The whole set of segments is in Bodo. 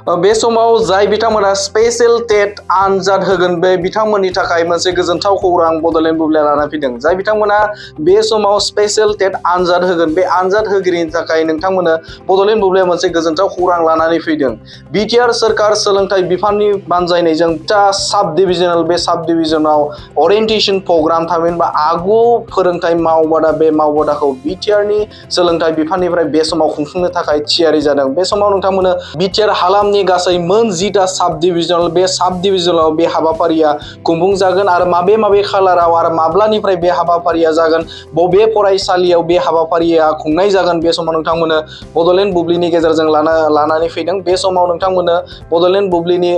बे समाव जाय बिथांमोना स्पेशल टेट आनजाद होगोन बे बिथांमोननि थाखाय मोनसे गोजोनथाव खौरां बड'लेण्ड बुब्लिया लाना फैदों। जाय बिथांमोना बे समाव स्पेशल टेट आनजाद होगोन बे आनजाद होगिरिनि थाखाय नोंथांमोननो बड'लेण्ड बुब्लिया मोनसे गोजोनथाव खौरां लानानै फैदों। बिटिआर सोरखार सोलोंथाइ बिफाननि बानजायनायजों साब डिभिजनेल बे साब डिभिजनाव अरियेन्टेसन प्रग्राम थामहिनबा आगु फोरोंथाइ मावबादा बे मावबादाखौ बिटिआरनि सोलोंथाइ बिफाननिफ्राय बे समाव खुंफुंनो थाखाय थियारि जादों। बे समाव नोंथांमोननो बिटिआर हालामनि गासै मोन 10टा साब डिभिजनाल बे साब डिभिजनाव बे हाबाफारिया खुंफुंजागोन आरो माबे खालाराव आरो माब्लानिफ्राय बे हाबाफारिया जागोन बबे फरायसालियाव बे हाबाफारिया खुंनाय जागोन बे समाव नोंथांमोननो बड'लेण्ड बुब्लिनि गेजेरजों लानानै फैदों। बे समाव नोंथांमोननो बड'लेण्ड बुब्लिनि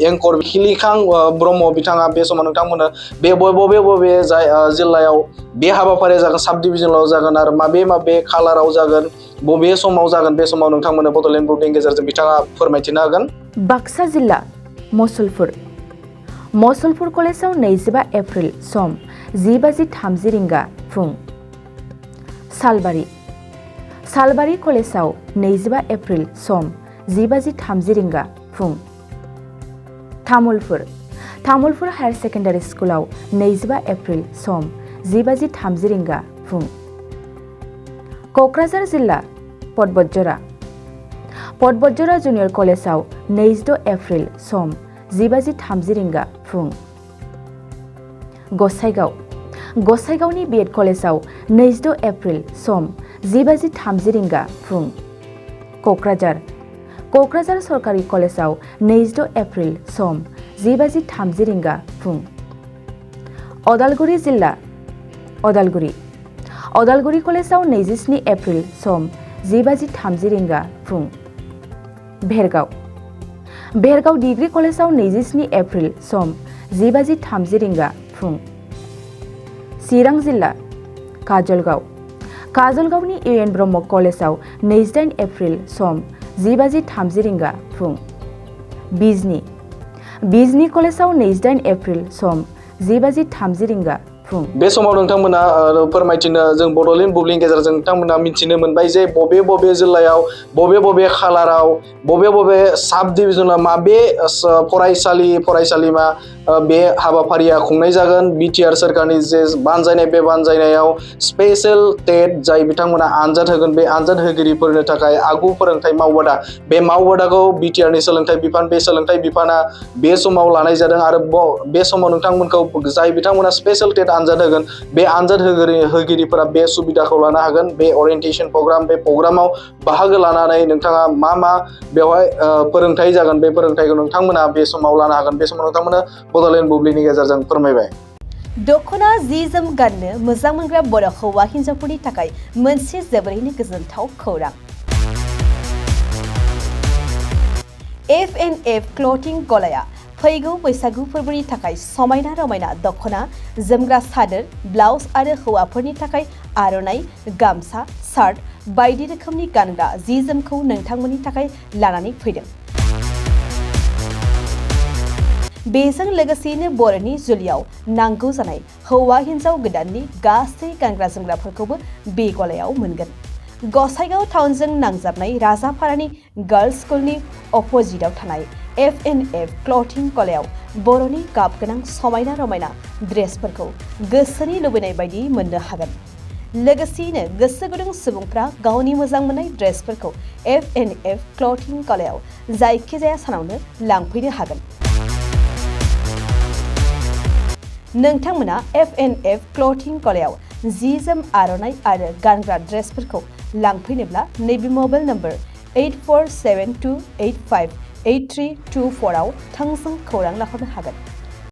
एंकर खिलिखां ब्रह्म बिथाङा बे समाव नोंथांमोननो बे बबे जाय जिल्लायाव बे हाबाफारिया जागोन साब डिभिजनाव जागोन आरो माबे खालाराव जागोन बबे समाव जागोन बे समाव नोंथांमोननो बड'लेण्ड बुब्लिनि गेजेरजों बिथाङा फोरमायथिनो हागोन। बाक्सा जिल्ला मसलपुर कलेजाव 25 एप्रिल सम 10:30 रिंगा फुं। सालबारि कलेजाव 25 एप्रिल सम 10:30 रिंगा फुं। तामुलपुर हायार सेकेन्डारि स्कुलाव 25 एप्रिल सम 10:30 रिंगा फुं। क'क्राझार जिल्ला पटबजरा जुनियर कलेजाव 26 एप्रिल सम 10:30 रिंगा फुं। गसाइगावनि बिएड कलेजाव 26 एप्रिल सम 10:30 रिंगा फुं। क'क्राझार सरकारि कलेजाव 26 एप्रिल सम 10:30 रिंगा फुं। अदालगुरि कलेजाव 27 एप्रिल सम 10:30 रिंगा फुं। भेरगाव डिग्री कलेजाव 27 एप्रिल सम 10:30 रिंगा फुं। चिरां जिल्ला काजलगावनि इउएन ब्रह्म कलेजाव 28 एप्रिल सम 10:30 रिंगा फुं। बिजनी कलेजाव 28 एप्रिल सम 10:30 रिंगा फुं। बे समाव नोंथांमोना फोरमायथिनो जों बड'लेण्ड बुब्लिनि गेजेरजों नोंथांमोना मिथिनो मोनबाय जे बबे जिल्लायाव बबे खालाराव बबे साब डिभिजनाव माबे फरायसालिमा बे हाबाफारिया खुंनाय जागोन। बिटिआर सोरखारनि जे बानजायनाय बे बानजायनायाव स्पेशल टेट जाय बिथांमोना आनजाद होगोन बे आनजाद होगिरिफोरनो थाखाय आगु फोरोंथाइ मावबादा बे मावबादाखौ बिटिआरनि सोलोंथाइ बिफान बे सोलोंथाइ बिफाना बे समाव लानाय जादों आरो बे समाव नोंथांमोनखौ जाय बिथांमोना स्पेशल टेट आनजाद होगोन बे आनजाद होगिरिफोरा बे सुबिदाखौ लानो हागोन। बे अरियेन्टेसन प्रग्राम बे प्रग्रामाव बाहागो लानानै नोंथाङा मा बेवहाय फोरोंथाइ जागोन बे फोरोंथाइखौ नोंथांमोना बे समाव लानो हागोन। बे समाव नोंथांमोना बड'लेण्ड बुब्लिनि गेजेरजों फोरमायबाय। दख'ना जि जोम गाननो मोजां मोनग्रा बर' हौवा हिन्जावफोरनि थाखाय मोनसे जोबोरैनो गोजोनथाव खौरां। F&F क्लथिं गलाया फैगौ बैसागु फोरबोनि थाखाय समायना रमायना दख'ना, जोमग्रा सादोर, ब्लाउज आरो हौवाफोरनि थाखाय आर'नाइ, गामसा, शार्ट बायदि रोखोमनि गानग्रा जि जोमखौ नोंथांमोननि थाखाय लानानै फैदों। बेजों लोगोसेयैनो बर'नि जुलियाव नांगौ जानाय हौवा हिन्जाव गोदाननि गासै गानग्रा जोमग्राफोरखौबो बे गलायाव मोनगोन। गसाइगाव टाउनजों नांजाबनाय राजापारानि गार्लस स्कुलनि अपोजिटआव थानाय F&F क्लथिं गलायाव बर'नि गाब गोनां समायना रमायना ड्रेसफोरखौ गोसोनि लुबैनाय बायदि मोननो हागोन। लोगोसेयैनो गोसो गुदुं सुबुंफ्रा गावनि मोजां मोननाय ड्रेसफोरखौ F&F क्लथिं गलायाव जायखिजाया सानावनो लांफैनो हागोन। नोंथांमोना F&F क्लथिं गलायाव जि जोम आर'नाइ आरो गानग्रा ड्रेसफोरखौ लांफैनोब्ला नैबे मबाइल नम्बर 8472858324 आव थोंजों खौरां लाहरनो हागोन।